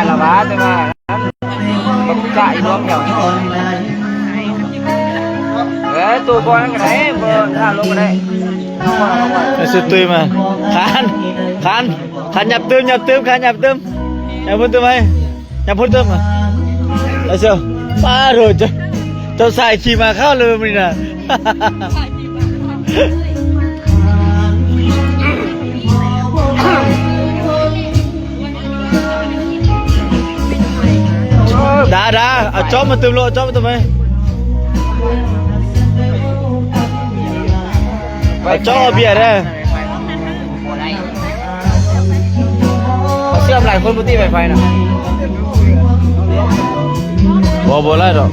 ລະວ່າ ແຕ່ວ່າ ບັກກະອີກລອບດຽວ ເອີ ໂຕບໍ່ນັ້ນກໍໄດ້ ບໍ່ຖ້າລົງກໍໄດ້ ໄປສຸດຕຸ້ຍມາ ຄານ ຄານ ຄານ ຫຍັບຕື່ມ ຫຍັບຕື່ມ ຄານ ຫຍັບຕື່ມ ຫຍັບພຸ້ນຕື່ມໄວ້ ຫຍັບພຸ້ນຕື່ມ ໄປເຊີ ປາໂດ ເຈົ້າ ເຈົ້າສາຍຂີ່ມາເຂົ້າເລີຍມື້ນີ້ນະ. ດາ ດາ ເອົາຈອບມາຕື່ມໂລດ ເອົາຈອບມາຕື່ມໄວ້ ເອົາຈອບເອົາເບຍເດີ ເຊື່ອມຫຼາຍຄົນບໍ່ຕິໄວໄຟນະ ບໍ່ ບໍ່ຫຼາຍດອກ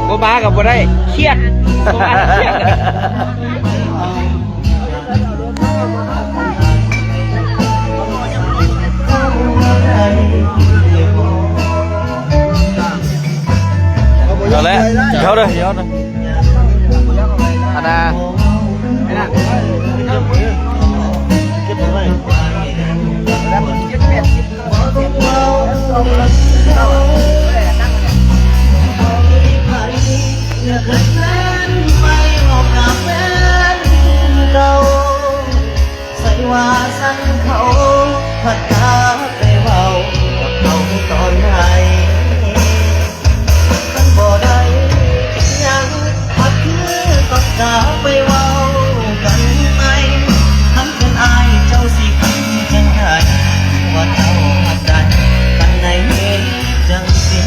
ບໍ່ມາກໍບໍ່ໄດ້ ຄຽດ ບໍ່ມາກໍຄຽດ. ເອົາແຫຼະ ເຂົ້າເດີ ເຂົ້າເດີ ອັນນ່າ ໃສວ່າຊັ້ນເຂົາພັດພາໄປເວົ້າກັບເຂົາຕອນໃດ ຄັນບໍ່ໄດ້ຫຍັງ ພັດຄືຕ້ອງກາໄປເວົ້າກັນໃໝ່ ຄັນເປັນອ້າຍເຈົ້າຊິຄິດຈັ່ງໃດ ວ່າເຈົ້າຮັກກັນ ຄັນໄດ້ເຮັດຈັ່ງຊີ້.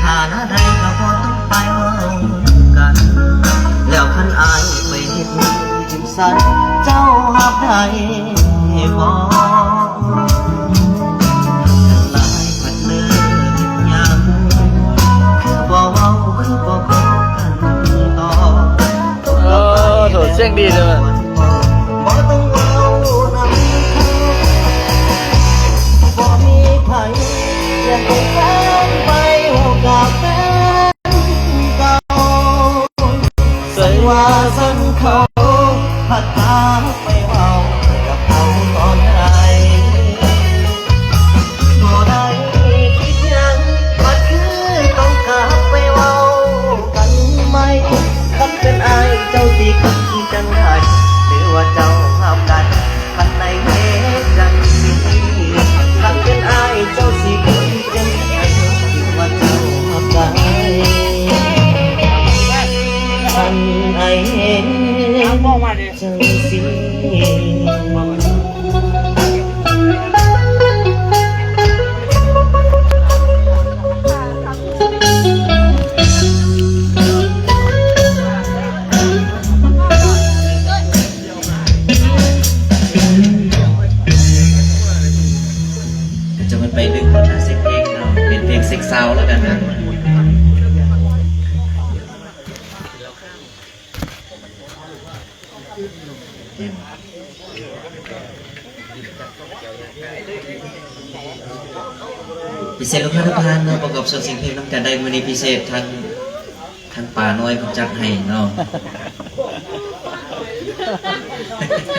ຖານະໃດກໍບໍ່ຕ້ອງໄປເວົ້າກັນ ແລ້ວຄັນອ້າຍໄປເຮັດບຸນຈັ່ງຊັ້ນ ເຈົ້າຮັບໄດ້ບໍ່? ຫຼາຍພັດເລີເຮັດຫຍັງ ຄືບໍ່ເວົ້າ ຄືບໍ່ຂໍກັນຕໍ່? ໂອ້ ໂຖ ສຽງດີເດີ. ບໍ່ຕ້ອງເວົ້ານຳເຂົາ ບໍ່ມີໃຜ ປ່ຽນຕົວແທນໄປເວົ້າກັບແຟນເກົ່າ. ໃສ່ວ່າຊັ້ນເຂົາ ພັດພາໄປເວົ້າກັບເຂົາຕອນໃດ. ບໍ່ໄດ້ຄິດຫຍັງ ບັດຄືຕ້ອງກັບໄປເວົ້າກັນໃໝ່. ຄັນເປັນອ້າຍເຈົ້າຊິຄິດຈັ່ງໃດ ຫຼືວ່າເຈົ້າຮັບໄດ້ ຄັນໄດ້ເຮັດຈັ່ງຊີ້? ຄັນເປັນອ້າຍເຈົ້າຊິຄິດຈັ່ງໃດ ຫຼືວ່າເຈົ້າຮັບໄດ້ ຄັນອ້າຍເຮັດ ຈັ່ງຊີ້. ຈະມັນໄປດຶງຄົນມາເຊັກເພງເນາະ ເປັນເພງເຊັກຊາວແລ້ວກັນນະ. ພິເສດລູກຄ້າທຸກທ່ານເນາະ ປະກອບສ່ວນສຽງເພງນຳກັນໄດ້ ມື້ນີ້ພິເສດ ທາງ ທາງປານ້ອຍເພິ່ນຈັດໃຫ້ເນາະ.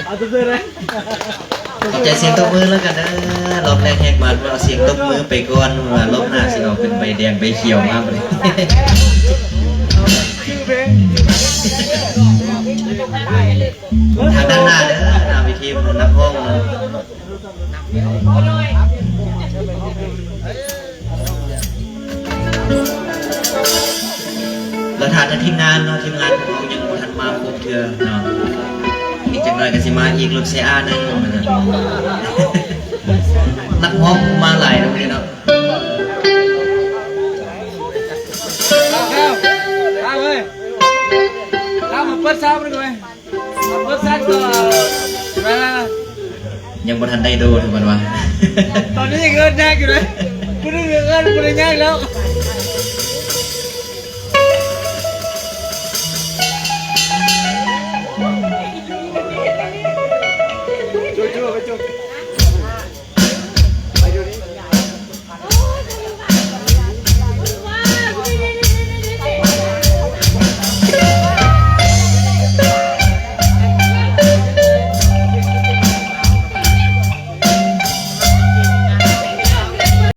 ເອົາຕົບມືເດີ ຂອບໃຈສຽງຕົບມືແລ້ວກັນເດີ. ລອບແລກແຫກມາເອົາສຽງຕົບມືໄປກ່ອນ ວ່າລອບໜ້າຊິເອົາເປັນໃບແດງໃບຂຽວມາບັດນີ້. ທາງດ້ານໜ້າເດີ ໜ້າເວທີ ນັກຮ້ອງເນາະ. ລະຖ້າແຕ່ທີມງານເນາະ ທີມງານຂອງເຮົາຍັງບໍ່ທັນມາຄົບເທື່ອເນາະ. ອີກຈັກໜ້ອຍກໍຊິມາອີກ ລົດເຊອາໜຶ່ງ ນັກຮ້ອງມາຫຼາຍເນາະມື້ນີ້ເນາະ. ເປີດຊາວໜຶ່ງໄວ້ ເປີດຊາວກ່ອນ ໄປ ໄປ ໄປ ຍັງບໍ່ທັນໄດ້ໂດດ ເພິ່ນວ່າ ຕອນນີ້ຍັງເອີ້ນຍາກຢູ່ເດ້ ຜູ້ໜຶ່ງເອີ້ນ ຜູ້ໜຶ່ງຍາກແລ້ວ.